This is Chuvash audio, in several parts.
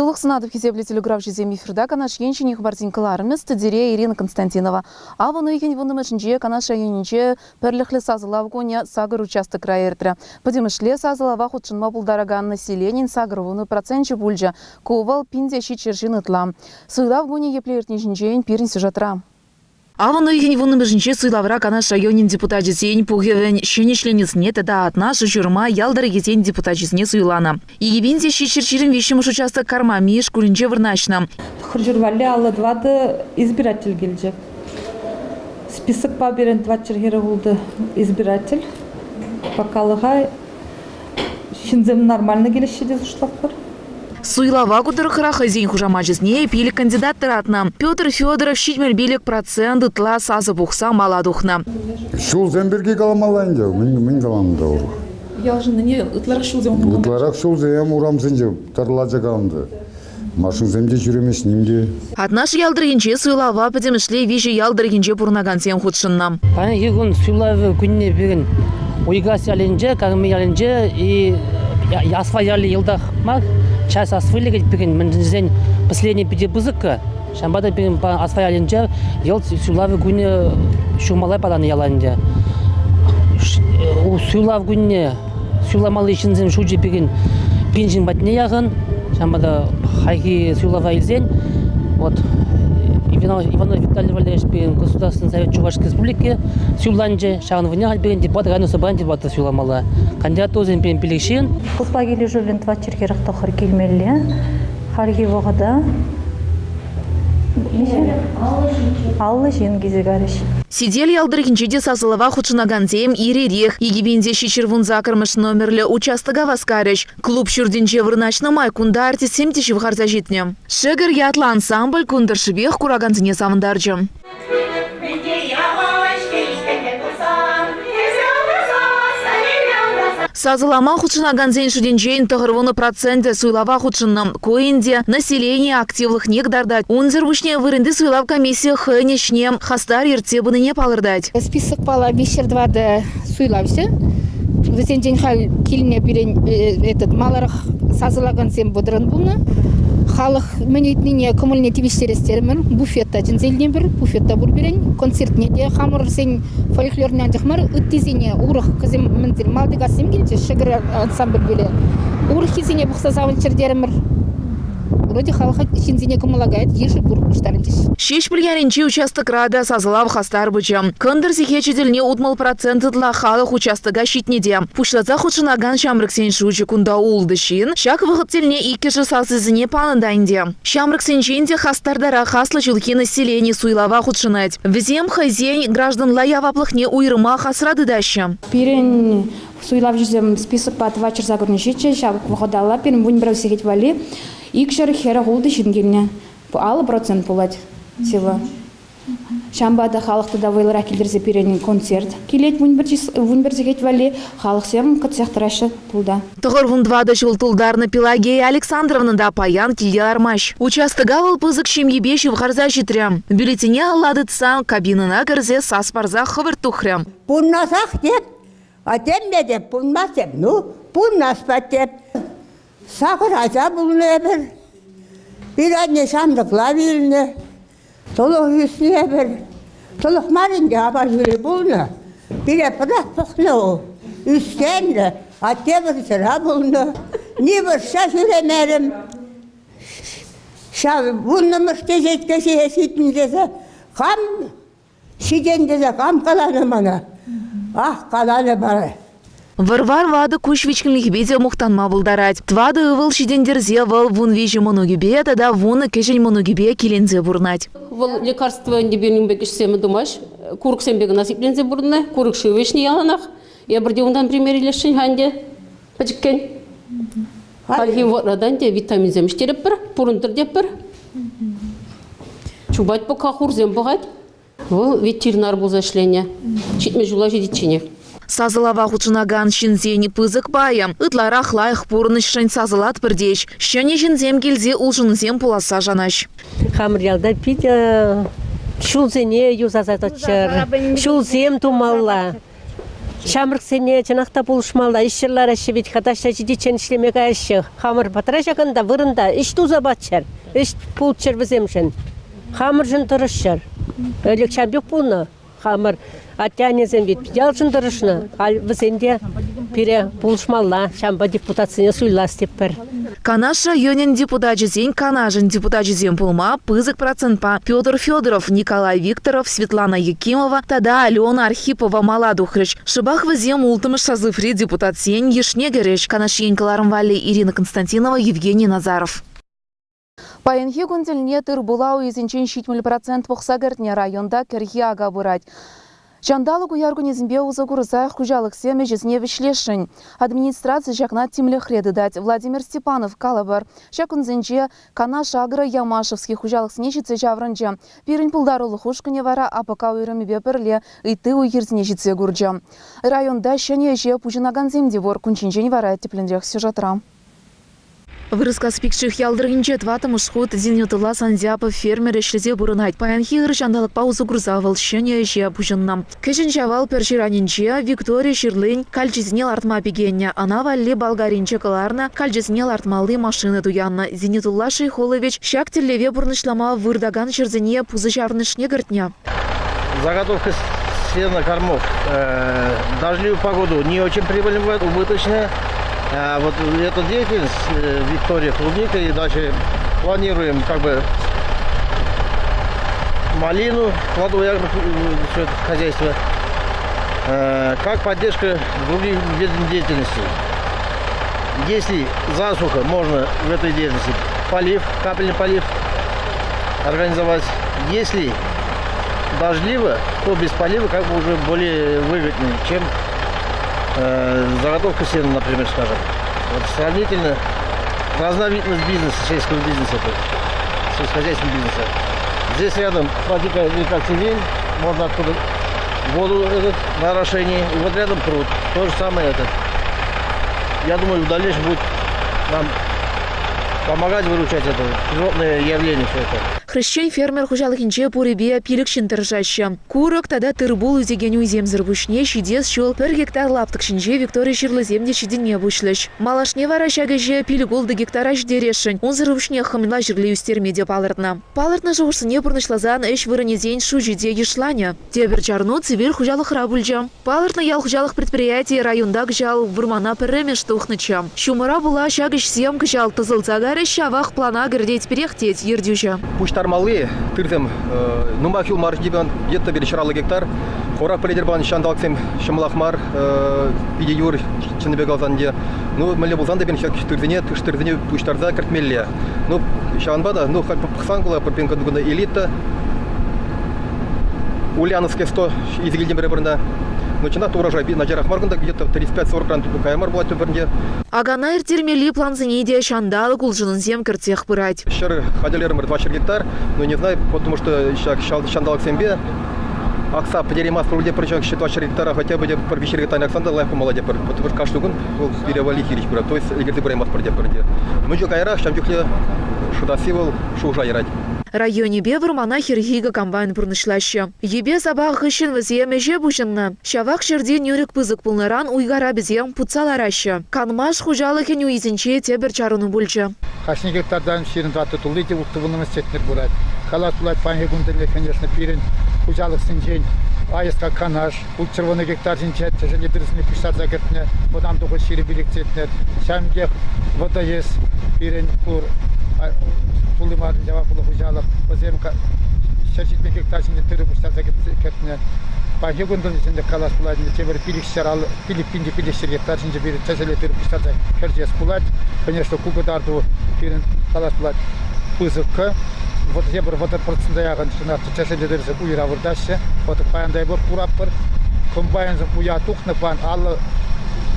Сывлӑх сунатӑп, хисеплӗ телеграфҫӑсем эфирта Канаш ен ҫӗнӗ хыпарсен кӑларӑмӗ студире Ирина Константинова. Авӑн уйӑхӗн вуннӑмӗшӗнче Канаш районӗнче пӗрлӗхлӗ сасӑлав кунӗ сакӑр участокра иртрӗ. Пӗтӗмӗшле сасӑлава хутшӑнма пултаракан населенин 80 проценчӗ пулчӗ. Ку вӑл 1700 ҫын ытла. Суйлав кунӗ епле иртни ҫинчен пирӗн сюжетра. Авӑн уйӑхӗн вуннӑмӗшӗнче суйлавра Канаш районӗн депутачӗсен пухӑвӗн ҫӗнӗ членӗсене тата Атнаш, Ҫырма ял тӑрӑхӗсен депутачӗсене суйланӑ. 2723-мӗш участок Кармами шкулӗнче вырнаҫнӑ. Хырҫур валли 54 избиратель килчӗ. Списокпа пирӗн тӑватҫӗр ултӑ избиратель. Пока ҫынсем нормально килеҫҫӗ тесе шутлатпӑр. Суйлава ку тӑрӑхра хӑйсен хушамачӗсене пилӗк кандидат тӑратнӑ. Петр Федоров 75% ытла сасӑ пухса мала тухнӑ. Ҫулсем пирки каламалла ӗнтӗ. Мӗн калам та урӑх. Ял ҫыннине ытларах ҫулсем Ытларах ҫулсем урамсенче тӑрлачӗ каланӑ. Машинсем те ҫӳремеҫ ним те. Атнаш ял тӑрӑхӗнче суйлава пӗтӗмӗшле виҫӗ ял тӑрӑхӗнче пурӑнакансем хутшӑннӑ. Паянхи кун суйлав кунне пирӗн Уйкас ялӗнче, Карми ялӗнче и Асфа ялӗ йӑлтах мар, час Асфы лекет пирӗн, мӗншӗн тесен поселени питӗ пысӑккӑ. Ҫавӑнпа та пирӗн Асфа ялӗнче йӑлт суйлав кунӗ ҫумалла паланӑ яла ӗнтӗ. Суйлав кунне суйламалли ҫынсен шучӗ пирӗн пин ҫын патне яхӑн. Ҫавӑнпа та хайхи суйлава илсен вот Иванов Виталий Валерьевич пирӗн Государственный совет Чувашской Республики суйланчӗ. Ҫавӑн вырӑнне халь пирӗн депутат район собрани депутата суйламалла. Кандидатурӑсем пирӗн пилӗк ҫын. Клубпа килӗшӳллӗн 449 килмелле. Хальхи вӑхӑта 50 ҫын килсе карӗҫ. Сител ял тӑрӑхӗнче те сасӑлава хутшӑнакансем ир-ирех 2788 номерлӗ участока васкарӗҫ. Клуб ҫуртӗнче вырнаҫнӑ май кунта артистсем те ҫывхарса ҫитнӗ. Шӗкӗр ятлӑ ансамбль кун тӑршшӗпех куракансене савӑнтарчӗ. Сасӑлама хутшӑнакансен шутӗнчен 90 проценчӗ суйлава хутшӑннӑ. Ку ӗнтӗ населени активлӑхне кӑтартать. Унсӑр пуҫне вырӑнти суйлав комиссийӗ хӑйӗн ӗҫне хастар ертсе пынине палӑртать. Списокпала 304 суйлавҫӑ. Вӗсенчен халь килнӗ пирӗн этот маларах сасӑлакансем вӑтӑрӑн пулнӑ. Халӑх мӗн ыйтнине кӑмӑлне тивӗҫтерес терӗмӗр. Буфет та чӗнсе илтӗмӗр, буфет та пур пирӗн. Концертне те хамӑрсен фольклорне анчах мар, ыттисене урӑх кӗсем мӗнсем Малтикассем килчӗҫ Шӗкӗр ансамбльпеле. Урӑххисене пӑхса савӑнччӑр терӗмӗр. Вроде халӑха ҫынсене кӑмӑла каять, йышӗ пур пуҫтарӑнчӗҫ. Ҫеҫпӗл ялӗнчи участокра та сасӑлав хастар пычӗ. Кӑнтӑр сехечӗ тӗлне 60% ытла халӑх участока ҫитнӗ те. Пуҫласа хутшӑнакан ҫамрӑксен шучӗ кунта ултӑ ҫын, ҫак вӑхӑт тӗлне иккӗшӗ сасӑсене панӑ та ӗнтӗ. Ҫамрӑксенчен те хастартарах аслӑ ҫулхи населени суйлава хутшӑнать. Вӗсем хӑйсен гражданла яваплӑхне уйрӑмах асра тытаҫҫӗ. Пирӗн суйлавҫӑсем списокпа тӑватҫӗр сакӑрӑн ҫиччӗ, ҫав вӑхӑталла пирӗн 11 сехет валли 246 ҫын килнӗ. 50% пулать всего. Ҫавӑнпа та халӑх тата вӑйлӑрах килтерсе пирӗн концерт килет 11 сехет валли. Халӑхсем кӗтсех тӑраҫҫӗ тулта. 94 ҫул тултарнӑ Пелагея Александровна та паян килте лармасть. Участока вӑл пысӑк ҫемйипе ҫывхарса ҫитрӗ. Бюллетене алла тытса кабинӑна кӗрсе сас парса хӑвӑрт тухрӗ. Пурнасах тет. Атемме те пурнмастӑп. Ну, пурнас-па теп. Сахӑр ача пулнӑ эпир. Пир анне ҫамрӑкла вилнӗ. Тӑлӑх ӳснӗ эпир. Тӑлӑх мар ӗнтӗ, апа ҫӳле пулнӑ. Пире пӑрах пӑхнӑ вӑл. Ӳссеннӗ, атте вӑрҫӑра пулнӑ. Ни вӑрҫа ҫӳремерӗм. Ҫав вуннӑмӗш теҫетке ҫитнӗ тесе хам Ҫитен тесе кам каланӑ мана? Ах, каланӑ вара. Вӑр-вар ватӑ куҫ вичкӗнлӗхӗпе те мухтанма пултарать. Тӑватӑ ывӑл ҫитӗнтерсе вӑл 13 мӑнукӗпе тата вунӑ кӗҫӗн мӑнукӗпе киленсе пурӑнать. Вӑл лекарство ӗнтӗ пирӗн пек ӗҫсем тумасть. Курӑксемпе кӑна сипленсе пурӑннӑ. Курӑк шывӗ ӗҫнӗ яланах. Эпир те унтан пример илесшӗн-ха ӗнтӗ пӗчӗккӗн. Хальхи вӑхӑтра та ӗнтӗ витаминсем ӗҫтеретпӗр, пурӑнтӑр тетпӗр. Чупать пӑк-ха, хурсем пӑхать. Вӑл ветеринар пулса ӗҫленӗ. 70 ҫула ҫитичченех. Сасӑлава хутшӑнакан ҫынсен пысӑк пайӗ ытларах лайӑх пурнӑҫшӑн сасӑлатпӑр теҫ. Ҫӗнӗ ҫынсем килсе улшӑнусем пуласса шанаҫ. Хамӑр ялта питӗ ҫулсене юсаса тӑччӑр, ҫулсем тумалла. Ҫамрӑксене чӑнах та пулӑшмалла, ӗҫсӗр лараҫҫӗ вӗт-ха, таҫта ҫитиччен ӗҫлеме каяҫҫӗ. Хамӑр патра ҫакӑнта, вырӑнта ӗҫ туса паччӑр, ӗҫ пулччӑр вӗсемшӗн. Хамӑршӑн тӑрӑшчӑр. Ӗлӗк ҫав пек пулнӑ. Хамӑр атте-аннесем вӗт ялшӑн тӑрӑшнӑ. Халь вӗсен те пире пулӑшмалла. Ҫавӑнпа депутатсене суйлас тетпӗр. Канаш районӗн депутачӗсен Канашӗн депутачӗсем пулма пысӑк процентпа Петр Федоров, Николай Викторов, Светлана Якимова тата Алена Архипова мала тухрӗҫ. Шӑпах вӗсем улттӑмӗш созыври депутатсен йышне кӗрӗҫ. Канаш ен кӑларӑм валли Ирина Константинова, Евгений Назаров. Паянхи кун тӗлне тыр-пула уйӗсенчен 70% пухса кӗртнӗ районта кӗрхи ака пырать. Ҫанталӑк уяр кунӗсемпе усӑ курса хуҫалӑхсем ӗҫӗсене вӗҫлесшӗн. Администраци ҫакна тимлӗхре тытать. Владимир Степанов, калӑпӑр, ҫак кунсенче Канаш Агро Ямашевский хуҫалӑхсене ҫитсе ҫаврӑнчӗ. Пирӗн пултарулӑх ушкӑнӗ вара АПК уйрӑмӗпе пӗрле ытти уй-хирсене ҫитсе курчӗ. Районта ҫӗнӗ ӗҫе пуҫӑнакансем те пур. Кун ҫинчен вара тӗплӗнрех сюжетра. Вырӑскас Пикших ял тӑрӑхӗнче тӑваттӑмӗш хут Зинетулла Сандяпов фермер ӗҫлесе пурӑнать. Паянхи ыр ҫанталӑкпа усӑ курса вӑл ҫӗнӗ ӗҫе пуҫӑннӑ. Кӗҫӗн Ҫавал пӗр ҫыранӗнче Виктория ҫырлин калчисене лартма пикеннӗ. Ӑна валли Болгаринче кӑларнӑ калчасене лартмалли машина туяннӑ. Зинетулла Шейхуллович ҫак тӗллеве пурнӑҫлама выртакан ҫӗрсене пусӑ ҫаврӑнӑшне кӗртнӗ. Заготовка сена кормов дождливую погоду не очень прибыльная бывает, убыточная. А вот эта деятельность, Виктория клубника, и дальше планируем как бы малину, плодовое все это хозяйство, как поддержка других видов деятельности. Если засуха, можно в этой деятельности полив, капельный полив организовать. Если дождливо, то без полива как бы уже более выгоднее, чем заготовка сена, например, скажем. Вот сравнительно разновидность бизнеса, сельского бизнеса, сельскохозяйственного бизнеса. Здесь рядом протекает река Цивиль, можно оттуда воду этот, на орошение. И вот рядом пруд. То же самое это. Я думаю, в дальнейшем будет нам помогать выручать это природное явление все это. Хресчен фермер хуҫалӑхӗнче пурӗпе пилӗк ҫын тӑрӑшаҫҫӗ. Курӑк тата тыр-пул ӳсекен уйсемсӗр пуҫне ҫитес ҫул пӗр гектар лаптӑк ҫинче Виктория ҫырлисем те ҫитӗнме пуҫлӗҫ. Малашне вара ҫак ӗҫе пилӗк-ултӑ гектара ҫитересшӗн. Унсӑр пуҫне хӑмла ҫырли ӳстерме те палӑртнӑ. Палӑртнӑ шухӑшсене пурнӑҫласан ӗҫ вырӑнӗсен шучӗ те йышланӗ. Тепӗр чарӑну Цивиль хуҫалӑхра пулчӗ. Палӑртнӑ ял хуҫалӑх предприятийӗ районта кӑҫал вырмана пӗрремӗш тухнӑччӗ. Ҫумӑра пула ҫак ӗҫсем кӑҫал тӑсӑлса кайрӗҫ, ҫавах плана кӗртетпӗрех, тет ертӳҫӗ. Пуҫтармалли тырсем нумай ҫул мар где-то пирӗн 150 гектар. Хурах пӗлетӗр пан ҫанталӑксем ҫӑмӑлах мар, питӗ юр чӑннипе каласан те. Ну, мӗнле пулсан та пирӗн ҫак тырсене, тыш-тырсене пуҫтарса кӗртмелле. Ну, ҫавӑнпа та, ну, пӑхсан кула пӗр кунта элита, Ульяновское 100 илсе килтӗмӗр пӗрне. Ну, чӑнах та урожай начарах мар кунта, где-то 35-40 кая мар пулать пӗрне. Акана ирттермелли плансене те ҫанталӑк улшӑнусем кӗртсех пырать. Ҫӗр хатӗрлерӗмӗр 200 гектар, но не знаю, потому что ҫак ҫанталӑксемпе акса пӗтерейместпӗр пуль те пӗр ҫак 200 гектара хотя бы пӗр 300 гектар аксан та лайӑх пулмалла тепӗр. Потому что кашни кун вӑл пире валли хирӗҫ пырать. То есть ӗлкӗрсе пыраймастпӑр тепӗр те. Мӗн каярах ҫав чухлӗ шӑтасси вӑл шухӑша ярать. Районӗпе вӑрмана хӗрхикӗ комбайн пурнӑҫлаҫҫӗ. Йӗпе-сапа хыҫҫӑн вӗсем ӗҫе пуҫӑннӑ. Ҫавах ҫӗрте нӳрӗк пысӑк пулнӑран уй карапӗсем путса лараҫҫӗ. Канмаш хуҫалӑхӗн уйӗсенче тепӗр чарӑну пулчӗ. Кашни гектартан 24 тулли те улттӑ сентнер пырать. Калас пулать, паянхи кун тӗлне, конечно, пирӗн хуҫалӑхсенчен Айӑска Канаш, 610 гектар ҫинче тӗшӗллӗ тырӑсене пуҫтарса кӗртнӗ, вӑтам тухӑҫ 25 центнер. Ҫавӑн пекех ВДС пирӗн пур тулли мар яваплӑ хуҫалӑх. Вӗсем 170 гектар ҫинче тырӑ пуҫтарса кӗртнӗ. Паянхи кун тӗлне калас пулать, тепӗр 5 500 гектар ҫинче пирӗн тӗшӗллӗ тырӑ пуҫтарса кӗртес пулать. Конечно, ку кӑтарту пирӗн калас пулать пысӑккӑ. Вот тепӗр 30% яхӑн тӗшӗллӗ тырӑсем уйра выртаҫҫӗ. Вот паян та эпир куратпӑр. Комбайнсем уя тухнӑ пан 50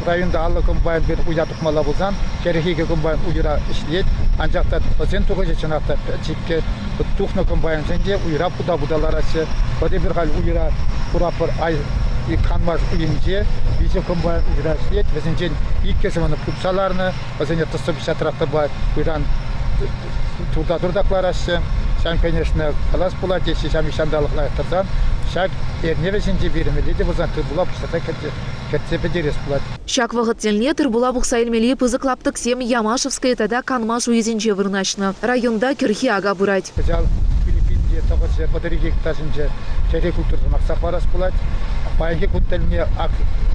районта 50 комбайн пир уя тухмалла пулсан, 42 комбайн уйра ӗҫлет. Анчах та вӗсен тухӑҫӗ чӑнах та пӗчӗккӗ. Тухнӑ комбайнсем те уйра пута-пута лараҫҫӗ. Вот эпир халь уйра куратпӑр ай Канмаш уйӗнче виҫӗ комбайн уйра ӗҫлет. Вӗсенчен иккӗшӗ мана путса ларнӑ. Вӗсене тӑсса пуҫа тракторпа уйран турта-турта кӑлараҫҫӗ. Ҫав, конечно, калас пулать, если ҫав ҫанталӑк лайӑх тӑрсан, Ҫак эрне вӗҫӗнче пирӗн мӗнле те пулсан тыр-пула пуҫтарса кӗртсе пӗтерес пулать. Ҫак вӑхӑт тӗлне тыр-пула пухса илмелли пысӑк лаптӑксем Ямашевское тата Канмаш уйӗсенче вырнаҫнӑ. Районта кӗрхи ака пырать. Кӑҫал Филиппинте 932 гектар ҫинче кӗрхи культурӑсем акса хӑварас пулать. Паянхи кун тӗлне ак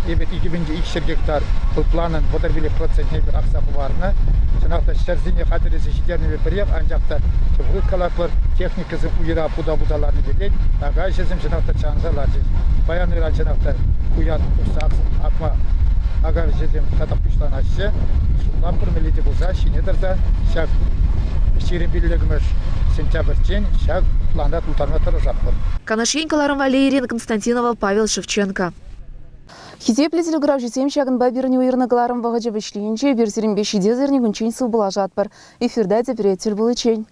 эпир 2200 гектар вӑл планӑн 35 процентне эпир акса хӑварнӑ. Чӑнах та ҫӗрсене хатӗрлесе ҫитернипе пӗрех, анчах та тепӗр калатпӑр, техникӑсем уйра пута-пута ларнӑ текен ака ӗҫӗсем чӑнах та чарӑнса ларчӗҫ. Паян ыран чӑнах та куян тухса акма ака ӗҫӗсем татах пуҫланаҫҫӗ. Шутлатпӑр мӗнле те пулса ҫине тӑрса ҫак 25-мӗш сентябрьччен ҫак плана тултарма тӑрӑшатпӑр. Канаш ен кӑларӑм валли Ирина Константинова, Павел Шевченко. Хисеплӗ телекуравҫӑсем, ҫакӑнпа пирӗн уйӑрнӑ кӑларӑм вӑхӑчӗ вӗҫленчӗ. Эпир сирӗнпе ҫитес эрнекунччен сывпуллашатпӑр. Эфирта тепре тӗл пуличчен.